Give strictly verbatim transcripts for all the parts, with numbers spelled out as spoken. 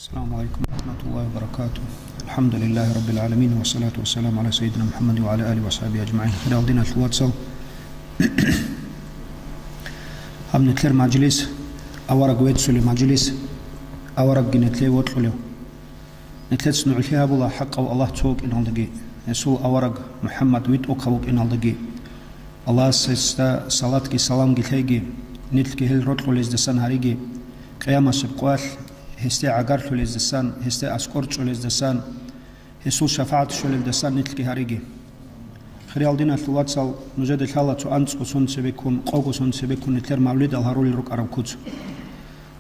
السلام عليكم ورحمة الله وبركاته. الحمد لله رب العالمين، والصلاة والسلام على سيدنا محمد وعلى آله وصحبه أجمعين. Хирал диналъул вацал, гьаб нилъер мажлис, авараг веццулев мажлис, аварагги нилъее вокьулев. Нилъеца нугӀлъи гьабула хӀакъав Аллагь цо вукӀиналдаги, гьесул авараг МухӀаммад витӀухъав вукӀиналдаги. Аллагьас гьесда салатги саламги лъеги, нилъги гьел рокьулездасан гьариги, къиямасеб къоялъ гьесде гӀагарлъулездасан, гьесде аскӀор чӀолездасан, гьесул шафагӀат щолелдасан нилъги гьариги. Хирал диналъул вацал, нужеда лъала цо анцӀго сон цебеккун, къого сон цебеккун нилъер мавлидал гьарулел рукӀараб куц.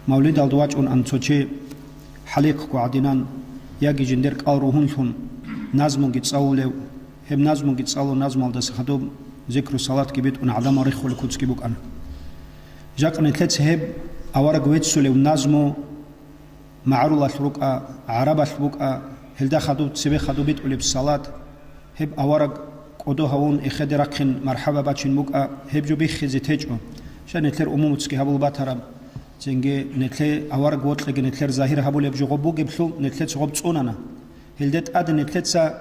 Мавлидалда вачӀун ан цо чи хӀалеккго гӀадинан, яги жиндер кӀал ругьунлъун, назмуги цӀалулев, гьеб назмуги цӀалун, назмуялдаса хадуб зикру салатги битӀун гӀадамал риххулеб куцги букӀана. Жакъа нилъеца гьеб авараг веццулев назму магӀарулалъ рукӀа, гӀарабалъ букӀа, гьелда хадуб цебе хадуб битӀулеб салат, гьеб авараг кӀодо гьавун эхеде рахъин мархӀаба бачин букӀа, гьеб жо биххизе течӀо. Щай нилъер умумуцги гьабул батараб, цинги нилъе авараг вокьиги нилъер загьир гьабулеб жо гъоб бугеблъул, нилъеца гъоб цӀунана. Гьелде тӀаде нилъеца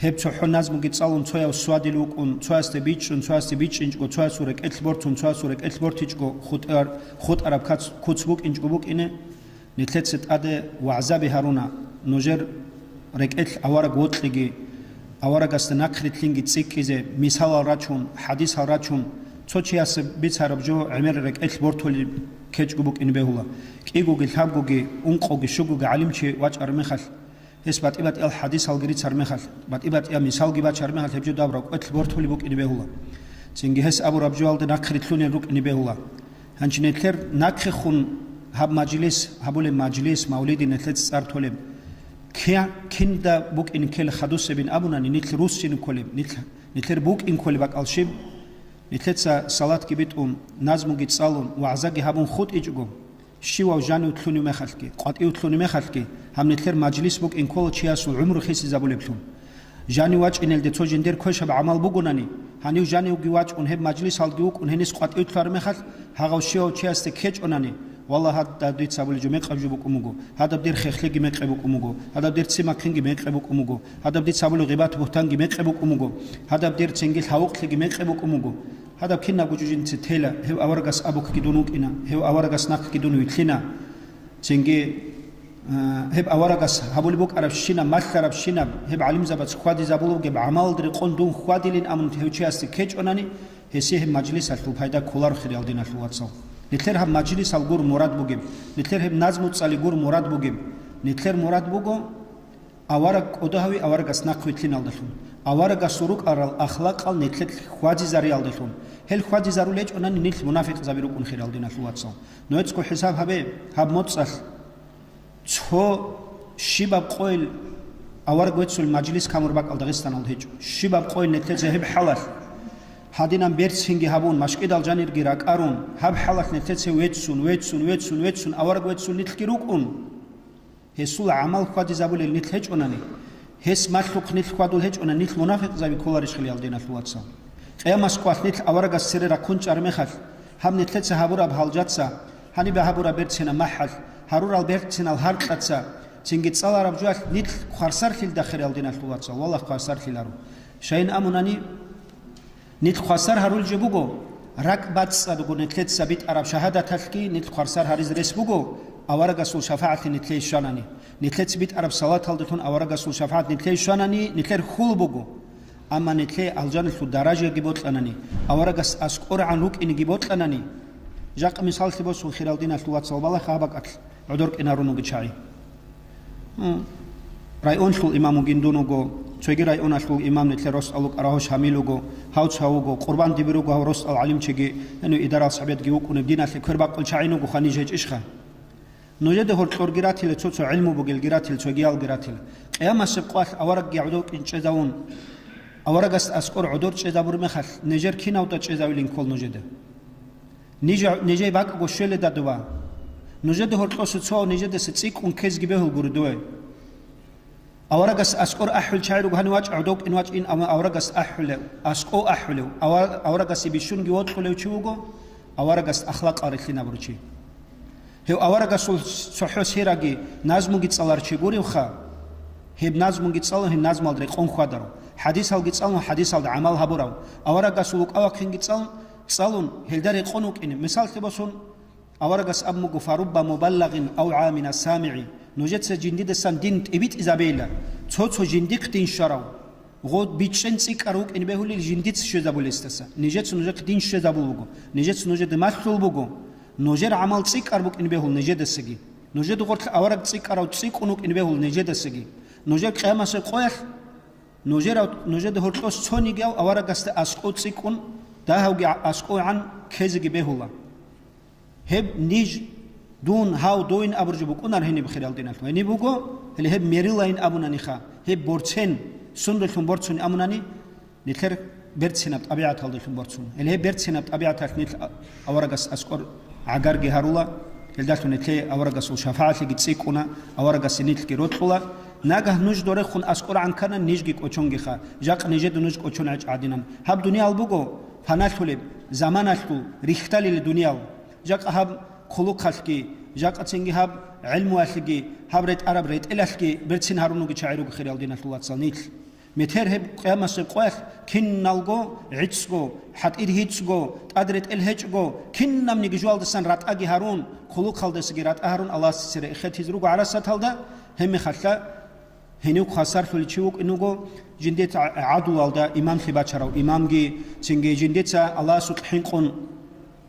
гьеб цохӀо назмуги цӀалун, цояв свадил вукӀун, цоясде бичӀчӀун, цоясде бичӀчӀинчӀго, цоясул рекӀелъ борцун, цоясул рекӀелъ бортичӀго, хутӀар-, хутӀараб кац-, куц букӀинчӀго букӀине, нилъеца тӀаде вагӀзаби гьаруна, нужер рекӀелъ авараг вокьиги, аварагасда нахърилълъинги цӀикӀкӀизе, мисалал рачун, хӀадисал рачун, цо чияс бицараб жо гӀемер рекӀелъ бортулеб кечӀго букӀине бегьула. КӀигоги, лъабгоги, ункъоги, щугоги гӀалимчи вачӀараб мехалъ, гьес батӀи-батӀиял хӀадисалги рицар мехалъ, батӀи-батӀиял мисалги бачар мехалъ, гьеб жо даб ракӀелъ бортулеб букӀине бегьула. Цинги гьес абураб жоялда нахърилълъунел рукӀине бегьула. Гьанчи нилъер нахъехун гьаб мажлис, гьабулеб мажлис, мавлиди нилъеца цӀар толеб. Кия-, кинда букӀин ккела хадусебин абунани, нилъ руссин кколеб, нилъ, нилъер букӀин кколеб бакӀал щиб? Нилъеца салатги битӀун, назмуги цӀалун, вагӀзаги гьабун хутӀичӀого, щивав жанив лъунев мехалъги, къватӀив лъунев мехалъги, гьаб нилъер мажлис букӀин ккола чиясул гӀумру хисизабулеблъун. Жанив вачӀинелде цо жиндер квешаб гӀамал бугонани, гьанив жанивги вачӀун гьеб мажлисалги вукӀун гьенис къватӀив лъараб мехалъ, гьагъав щивав чиясде ккечӀонани, валлагь, гьадаб дица абулеб жо мекъаб жо букӀун буго, гьадаб дир хехлъиги мекъи букӀун буго, гьадаб дир цци-макъинги мекъи букӀун буго, гьадаб дица абулеб гъибат-бугьтанги мекъи букӀун буго, гьадаб дир цинги лъавукълъиги мекъи букӀун буго. Гьадаб кинабго жо жинца тела, гьев аварагас абухъги дун вукӀина, гьев аварагас нахъги дун вилълъина. Цинги, а, гьеб аварагас гьабулеб букӀарабщинаб, малъарабщинаб, гьеб гӀалимзабаз хьвадизабулеб гӀамалалда рекъон дун хьвадилин абун гьев чиясде ккечӀонани, гьесие гьеб мажлисалъул пайда кколаро, хириял диналъул вацал. Нилъер гьаб мажлисал гур мурад бугеб, нилъер гьеб назму цӀали гур мурад бугеб, нилъер мурад буго, авараг кӀодо гьави аварагас нахъвилълъиналдалъун, аварагасул рукӀарал ахлакъал нилъелъ хьвадизариялдалъун, гьел хьвадизарулечӀонани нилъ мунафикъзаби рукӀун, хирал диналъул вацал. Нужецаго хӀисаб гьабе, гьаб моцӀалъ цо щибаб къойил авараг веццул мажлис камур бакӀал Дагъистаналда гьечӀо. Щибаб къойил нилъеца гьеб хӀалалъ гьадинан берцинги гьабун, машкӀидал жанирги ракӀарун, гьаб хӀалалъ нилъеца веццун, веццун, веццун, веццун, авараг веццул нилъги рукӀун. Гьесул гӀамал хьвадизабулел нилъ гьечӀонани, гьес малъухъ нилъ хьвадул гьечӀонани, нилъ мунафикъзаби кколарищ, хириял диналъул вацал? Къиямас къвалъ нилъ аварагас цере рахъун чӀар мехалъ, гьаб нилъеца гьабураб гьалжаца, гьанибе гьабураб берцинаб махӀалъ, гьарурал берцинал гьаркьаца, цинги цӀалараб жоялъ нилъ хварсарлъилда, хириял диналъул вацал, валлагь, хварсарлъиларо. Щайин амунани, нилъ хвасар гьарулел жо буго, ракӀбацӀцӀадго нилъеца битӀараб шагьадаталъги нилъ хвасар гьаризе рес буго, аварагасул шафагӀатлъи нилъее щванани, нилъеца битӀараб салаталдалъун аварагасул шафагӀат нилъее щванани, нилъер хьул буго. Амма нилъее алжаналъул даражаги бокьанани, аварагас аскӀоргӀан рукӀинеги бокьанани, жакъа мисаллъи босун, хирал диналъул вацал, балагье гьаб бакӀалъ гӀодор кӀинарун вугев чагӀи. Гьу. Районлъул имам вугин дун вуго, цоги районалъул имам нилъер росдал вукӀарав гьав Шамил вуго, гьав цо вуго, Къурбан диби руго гьав росдал гӀалимчиги, гьенив идарал советги вукӀунеб, диналъе квер бакъул чагӀи вуго, ханиж гьечӀищха? Нужеда гьоркьорги ратила, цо-цо гӀилму бугелги ратила, цогиялги ратила. Къиямасеб къвалъ аварагги гӀодов кӀин чӀезавун, аварагасда аскӀор гӀодор чӀезабур мехалъ, нижер кинавда чӀезавилин ккол нужеда? Нижа-, нижей бакӀго щвеледа дова. Нужеда гьоркьоса цо нижедаса цӀикӀкӀун ккезги бегьул гури дуе. Аварагас аскӀор ахӀул чагӀи руго гьанив вачӀа, гӀодов кӀин вачӀин, амма аварагас ахӀулев, аскӀов ахӀулев, ава-, аварагасе бищунги вокьулев чи вуго, аварагас ахлакъал рилълъинабурав чи. Гьев аварагасул цохӀо сираги назмуги цӀалар чи гуревха, гьеб назмуги цӀалун, гьеб назмалда рекъон хьвадарав, хӀадисалги цӀалун, хӀадисалда гӀамал гьабурав, аварагасул укӀа-вахъинги цӀалун, цӀалун, гьелда рекъон вукӀине. Мисаллъи босун, аварагас абун буго: «Фарубба мубаллагъин ав гӀамина самигӀи». Нужеца жиндидасан дин тӀибитӀизабейила, цо-цо жиндихъ дин щварав, гъо бичӀчӀен цӀикӀкӀар вукӀин бегьулел жиндица щвезабулесдаса. Нижеца нужехъ дин щвезабул буго, нижеца нужеда малъул буго, нужер гӀамал цӀикӀкӀар букӀин бегьул нижедасаги. Нужеда гъорлъ авараг цӀикӀкӀарав цӀикӀкӀун вукӀин бегьул нижедасаги. Нужер къиямасеб къоялъ, нужерав, нужеда гьоркьос цонигияв аварагасда аскӀов цӀикӀкӀун, дагьавги аскӀовгӀан ккезеги бегьула. Гьеб ниж, дун, гьав, довин абуржи букӀунар гьениб, хирал диналъул. Гьениб буго, гьеле гьеб мерилайин абунаниха, гьеб борцен, сундулъун борцун амунани, нилъер берцинаб тӀабигӀаталдалъун борцун. Гьеле гьеб берцинаб тӀабигӀаталъ нилъ а-, аварагас аскӀор гӀагарги гьарула, гьелдалъун нилъее аварагасул шафагӀатлъиги цӀикӀкӀуна, аварагасе нилъги рокьула. Нагагь нуж дорехун аскӀор гӀанкана, нижги кӀочонгиха, жакъ нижеда нуж кӀочон гӀечӀ гӀадинан. Гьаб дуниял буго, паналъулеб, заманалъул, рихьдалили дуниял. Жакъа гьаб хъулухъалъги, жакъа цинги гьаб гӀелмуялъги, гьаб ретӀараб ретӀелалъги берцин гьарун вуги чагӀи руго, хирал диналъул вацал, нилъ. Метер гьеб къиямасеб къоялъ киналго гӀицӀго, хӀатӀир гьицӀго, тӀад ретӀел гьечӀго, кинабниги жугьалдасан ратӀаги гьарун, хъулухъалдасаги ратӀа гьарун Аллагьасда цере эхетизе руго гӀарасаталда, гьебмехалъа Гьенив хвасарлъулев чи вукӀин вуго, жиндица гӀадлуялда имамлъи бачарав имамги, цинги жиндица Аллагьасукь хӀинкъун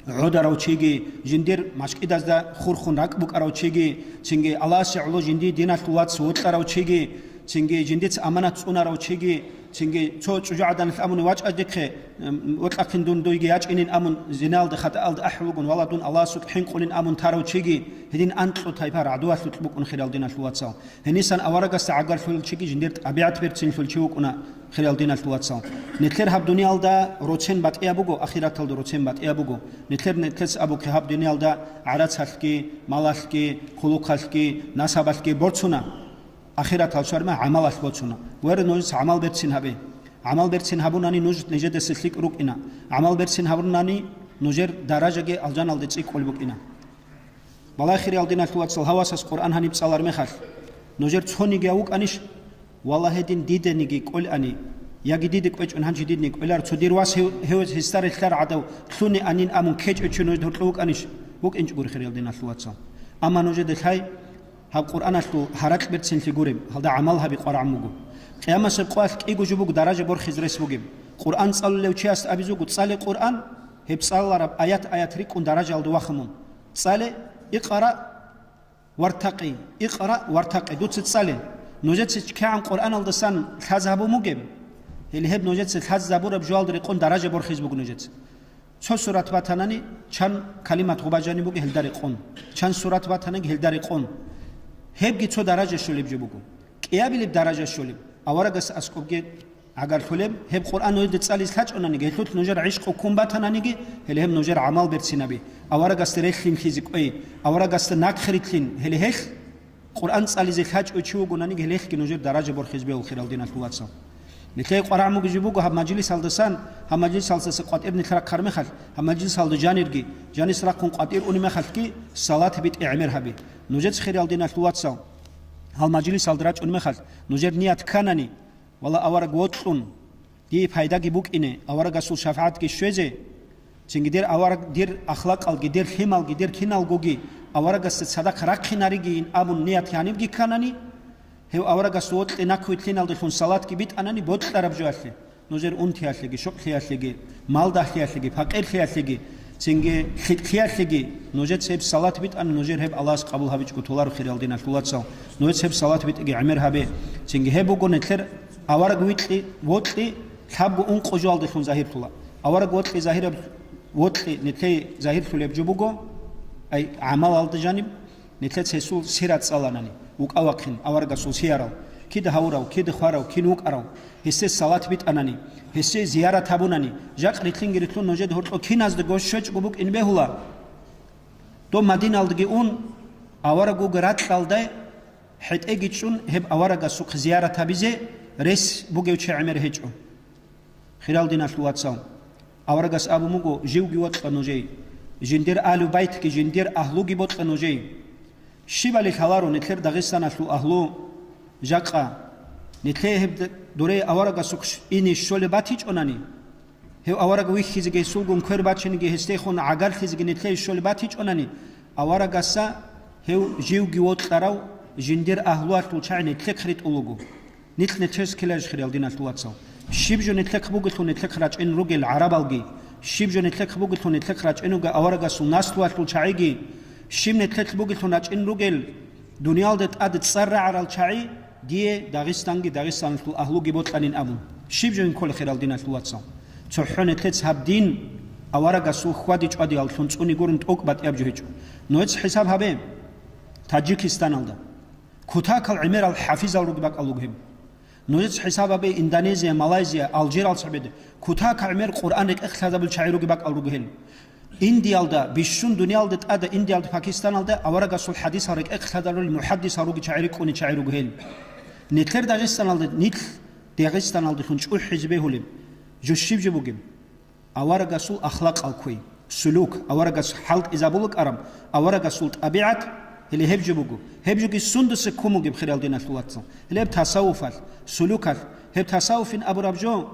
гӀодарав чиги, жиндир машкӀидазда хурхун ракӀ букӀарав чиги, цинги Аллагьасе гӀоло жиндие диналъул вац вокьарав чиги, цинги жиндица аманат цӀунарав чиги, цинги цо чӀужугӀаданалъ абуни вачӀа дихъе, м, вокьахъин дун дуйги ячӀинин абун, зиналда хатӀаалда ахӀулгун вала дун Аллагьасукь хӀинкъулин абун тарав чиги, гьедин анкьго тайпа рагӀдуялъулъ букӀун, хирал диналъул вацал. Гьенисан аварагасда гӀагарлъулел чиги жиндир тӀабигӀат берцинлъул чи вукӀуна, хирал диналъул вацал. Нилъер гьаб дуниялда роцен батӀияб буго, ахираталда роцен батӀияб буго. Нилъер нилъеца абухъе гьаб дуниялда гӀарацалъги, малалъги, хъулухъалъги, насабалъги борцуна. Ахиратал щварма гӀамалалъ борцуна. Вера, нужеца гӀамал берцин гьабе. ГӀамал берцин гьабунани нуж нижедаса лъикӀ рукӀина. ГӀамал берцин гьабунани нужер даражаги алжаналде цӀикӀкӀул букӀина. Балагье, хириял диналъул вацал, гьав васас Къуръан гьаниб цӀалар мехалъ, нужер цониги гьав вукӀанищ? Валлагь, гьедин диданиги кӀолани, яги дида кӀвечӀун гьанже дидни кӀвелар, цо дир вас гьев-, гьев гьесда релълъар гӀадав лъуни анин абун ккечӀев чи нужеда гьоркьов вукӀанищ? ВукӀинчӀо гури, хириял диналъул вацал. Амма нужеда лъай, гьаб Къуръаналъул гьаракь берцинлъи гуреб, гьалда гӀамал гьаби къварагӀан буго. Къиямасеб къоялъ кӀиго жо буго даража борхизе рес бугеб. Къуръан цӀалулев чиясда абизе буго: «ЦӀале Къуръан», гьеб цӀалараб аят-аят рикӀкӀун даражаялда вахъа мун. ЦӀале, икъара вартакъи, икъара вартакъи, дуца цӀале. Нужеца кигӀан Къуръаналдасан лъаз гьабун бугеб? Гьеле гьеб нужеца лъаз гьабураб жоялда рекъон даража борхизе буго нужеца. Цо сурат батанани, чан калимат гъубажани буго гьелда рекъон, чан сурат батанаги гьелда рекъон. Гьебги цо даража щолеб жо буго. КӀиабилеб даража щолеб, аварагас аскӀобги гӀагарлъулеб, гьеб Къуръан нужеда цӀализе лъачӀонаниги, гьелъулъ нужер гӀишкъу ккун батананиги, гьеле гьеб нужер гӀамал берцинаби, аварагасда релълъинлъизе кӀвей, аварагасда нахърилълъин, гьеле гьелъ Къуръан цӀализе лъачӀев чи вугонаниги, гьелъги нужер даража борхизе бегьул, хирал диналъул вацал. Нилъее къварагӀ мугизе буго гьаб мажлисалдасан, гьаб мажлисалдаса къватӀир нилъ рахъар мехалъ, гьаб мажлисалда жанирги, жанис рахъун къватӀир унеб мехалъги, салат битӀи гӀемер гьаби. Нужеца, хирал диналъул вацал, гьал мажлисалда рачӀун мехалъ, нужер ният кканани, вала авараг вокьун, дие пайдаги букӀине, аварагасул шафагӀатги щвезе, цинги дир авараг, дир ахлакъалги, дир лъималги, дир киналгоги аварагасда цадахъ рахъинаригийин абун ният гьанибги кканани, гьев аварагас вокьи наквитлъиналдалъун салатги битӀанани бокьараб жоялъе, нужер унтиялъеги, щокълъиялъеги, малдагьлъиялъеги, пакъирлъиялъеги, цинги лъикӀлъиялъеги, нужеца гьеб салат битӀани, нужер гьеб Аллагьас къабул гьабичӀого толаро, хирал диналъул вацал. Нужеца гьеб салат битӀиги гӀемер гьабе. Цинги гьеб буго нилъер авараг вокьи, вокьи лъабго ункъо жоялдалъун загьирлъула. Авараг вокьи загьираб, вокьи нилъее загьирлъулеб жо буго, ай, гӀамалалда жаниб, нилъеца гьесул сират цӀаланани, вукӀа-вахъин аварагасул сиярал, кида гьавурав, кида хварав, кин вукӀарав, гьесде салат битӀанани, гьесде зиярат гьабунани, жакъ рилълъинги рилълъун нужеда гьоркьо киназдаго щвечӀого букӀин бегьула. Доб Мадиналдаги ун, авараг вуго ракьалда, хӀетӀеги чӀун, гьеб аварагасухъе зиярат гьабизе рес бугев чи гӀемер гьечӀо. Хирал диналъул вацал, аварагас абун буго: «Живги вокьа нужей, Жиндир агьлу байтги, жиндир агьлуги бокьа нужее. Щибали лъаларо нилъер Дагъистаналъул агьлу жакъа? Нилъее гьеб д-, дуре аварагасухъ ине щолеб батичӀонани, гьев авараг вихьизеги, гьесулгун квер бачиниги, гьесдехун гӀагарлъизеги нилъее щолеб батичӀонани, аварагасда гьев живги вокьарав жиндир агьлуялъул чагӀи нилъехъ ритӀуларо. Нилъ нилъер ккеларищ, хириял диналъул вацал? Щиб жо нилъехъ бугелъул нилъехъ рачӀин ругел гӀарабалги, щиб жо нилъехъ бугелъул нилъехъ рачӀин ругел аварагасул наслуялъул чагӀиги, щиб нилъехъ бугелъул рачӀин ругел дуниялда тӀад цӀар рагӀарал чагӀи, дие Дагъистанги Дагъистаналъул агьлуги бокьанин абун, щиб жо инккола, хириял диналъул вацал? ЦохӀо нилъец гьаб дин аварагасул хьвади-чӀвадиялдалъун цӀуни гурун тӀокӀ батӀияб жо гьечӀо. Нужец хӀисаб гьабе, Таджикистаналда кутакал гӀемерал хӀафизал руги бакӀал руго гьеб. Нужец хӀисаб гьабе, Индонезия, Малайзия, Алжирал цебеда кутакал гӀемер Къуръан рекӀехъ лъазабул чагӀи руги бакӀал руго гьел. Индиялда, бищун дуниялда тӀада, Индиялда, Пакистаналда аварагасул хӀадисал рекӀехъ лъазарул мухӀаддисал руги чагӀи рикӀкӀуни чагӀи руго гьел. Нилъер Дагъистаналда, нилъ Дагъистаналдалъун чӀухӀизе бегьулеб жо щиб жо бугеб? Аварагасул ахлакъал кквей, сулук, аварагас хӀалтӀизабулукӀараб, аварагасул тӀабигӀат, гьеле гьеб жо буго. Гьеб жоги сундаса ккун бугеб, хириял диналъул вацал? Гьеле гьеб тасаввуфалъ, сулукалъ, гьеб тасаввуфин абураб жо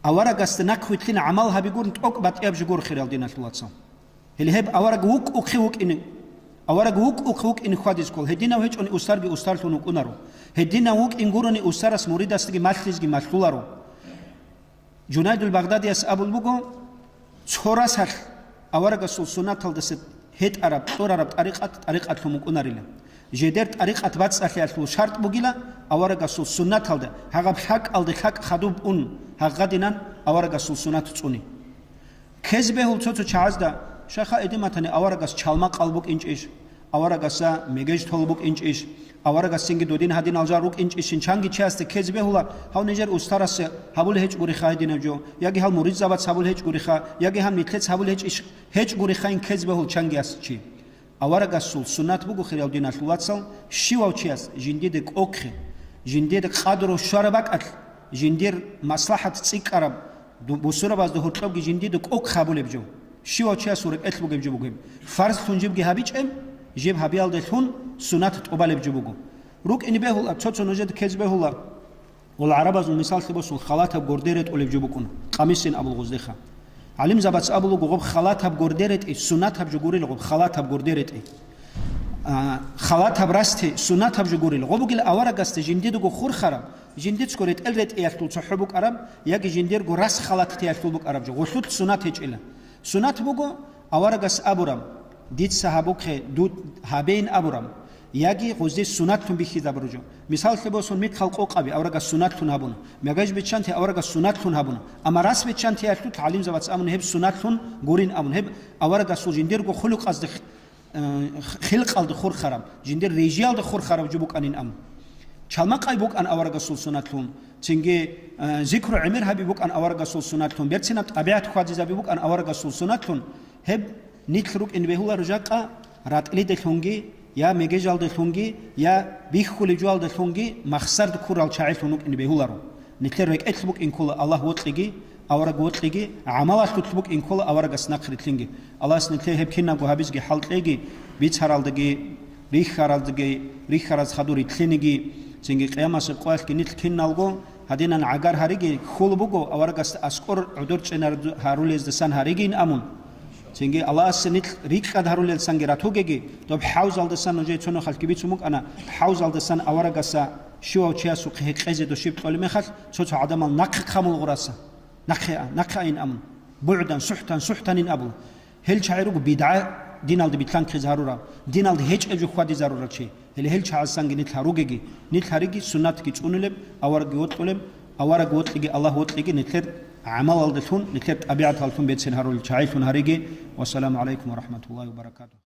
аварагасда нахъвилълъин гӀамал гьабигурун тӀокӀ батӀияб жо гуро, хириял диналъул вацал. Гьеле гьеб авараг вукӀухъе вукӀине, авараг вукӀухъе вукӀине хьвадизе ккола. Гьединав гьечӀони устарги устарлъун вукӀунаро. Гьединав вукӀин гурони устарас муридасдаги малъизеги малъуларо. Жунайдул Багъдадияс абулеб буго, цо расалъ аварагасул суннаталдаса гьетӀараб, кьурараб тӀарикъат тӀарикъатлъун букӀунарила. Жидер тӀарикъат бацӀцӀалъиялъул шартӀ бугила аварагасул суннаталда, гьагъаб лъакӀалде лъакӀ хадуб ун, гьагъадинан аварагасул суннат цӀуни. Ккезе бегьула цо-цо чагӀазда, шайха, эдематани аварагас чалма къал букӀинчӀищ, аварагасда мегеж толеб букӀинчӀищ, аварагасинги додин гьадинал жал рукӀинчӀищин чанги чиясда ккезе бегьула, гьав нижер устарас гьабулеб гьечӀогуриха гьединаб жо, яги гьал муридзабац гьабулеб гьечӀогуриха, яги гьаб нилъец гьабулеб гьечӀищ, гьечӀогурихайин ккезе бегьула чангияс чи. Аварагасул суннат буго, хириял диналъул вацал, щивав чияс жиндида кӀокхе, жиндида къадру щвараб бакӀалъ, жиндир маслахӀат цӀикӀкӀараб, ду-, бусурабазда гьоркьобги жиндида кӀокхе гьабулеб жо. Щивав чиясул рекӀелъ бугеб жо буго гьеб. Фарзлъун жибги гьабичӀеб, жиб гьабиялдалъун суннат тӀубалеб жо буго. РукӀине бегьула, цо-цо нужеда ккезе бегьула. Гьел гӀарабазул мисаллъи босун, халатаб горде ретӀулеб жо букӀун, къамисин абул гъоздеха. ГӀалимзабац абулуго, гъоб халатаб горде ретӀи суннатаб жо гурила, гъоб халатаб горде ретӀи. А, халатаб расти суннатаб жо гурила. Гъоб бугила аварагасда жиндидаго хурхараб, жиндицго ретӀел ретӀиялъул цохӀо букӀараб, яги жиндирго рас халатиялъул букӀараб жо. Гъолъулъ суннат гьечӀила. Суннат буго, аварагас абураб, дица гьабухъе, дуд гьабейин абураб, яги гъозие суннатлъун бихьизабураб жо. Мисаллъи босун, микъал къокъаби аварагас суннатлъун гьабуна, мегеж биччанти аварагас суннатлъун гьабуна, амма рас биччантиялъул гӀалимзабац абуна гьеб суннатлъун гурин абун, гьеб аварагасул жиндирго хулукъазда, э, хилкъалда хурхараб, жиндир рижиялда хурхараб жо букӀанин абун. Чалма къай букӀан аварагасул суннатлъун, цинги, э, зикру гӀемер гьаби букӀан аварагасул суннатлъун, берцинаб тӀабигӀат хьвадизаби букӀан аварагасул суннатлъун, гьеб нилъ рукӀин бегьуларо жакъа ратӀлидалъунги, я мегежалдалъунги, я бихьулеб жоялдалъунги махсарда ккурал чагӀилъун рукӀин бегьуларо. Нилъер рекӀелъ букӀин ккола Аллагь вокьиги, авараг вокьиги, гӀамалалъулъ букӀин ккола аварагас нахърилълъинги. Аллагьас нилъее гьеб кинабго гьабизги хӀалтӀеги, бицаралдаги, рихьаралдаги, рихьараз хадур рилълъиниги, цинги къиямасеб къоялъги нилъ киналго гьадинан гӀагар гьариги, хьул буго аварагасда аскӀор гӀодор чӀенар гьарулездасан гьаригин абун. Цинги Аллагьасе нилъ рикӀкӀад гьарулелсанги ратугеги, доб хӀавзалдасан нужее цо нухалъги бицун букӀана, хӀавзалдасан аварагаса щивав чиясухъе гьекъезе дошиб кьолеб мехалъ, цо-цо гӀадамал нахъе хъамул гъураса. Нахъе а, нахъе айин абун. БугӀдан, сухӀтан, сухӀтанин абула. Гьел чагӀи руго бидгӀа, диналда битлъанхъизе гьарурал, диналда гьечӀеб жо хьвадизарурал чи. Гьеле гьел чагӀазсанги нилъ гьаругеги, нилъ гьариги суннатги цӀунулеб, аварагги вокьулеб, авараг вокьиги, Аллагь вокьиги нилъер гӀамалалдалъун, нилъер тӀабигӀаталлъун бецин гьарулел чагӀилъун гьариги. Вассаламу гӀалайкум ва рахӀматуллагьи ва баракатугь.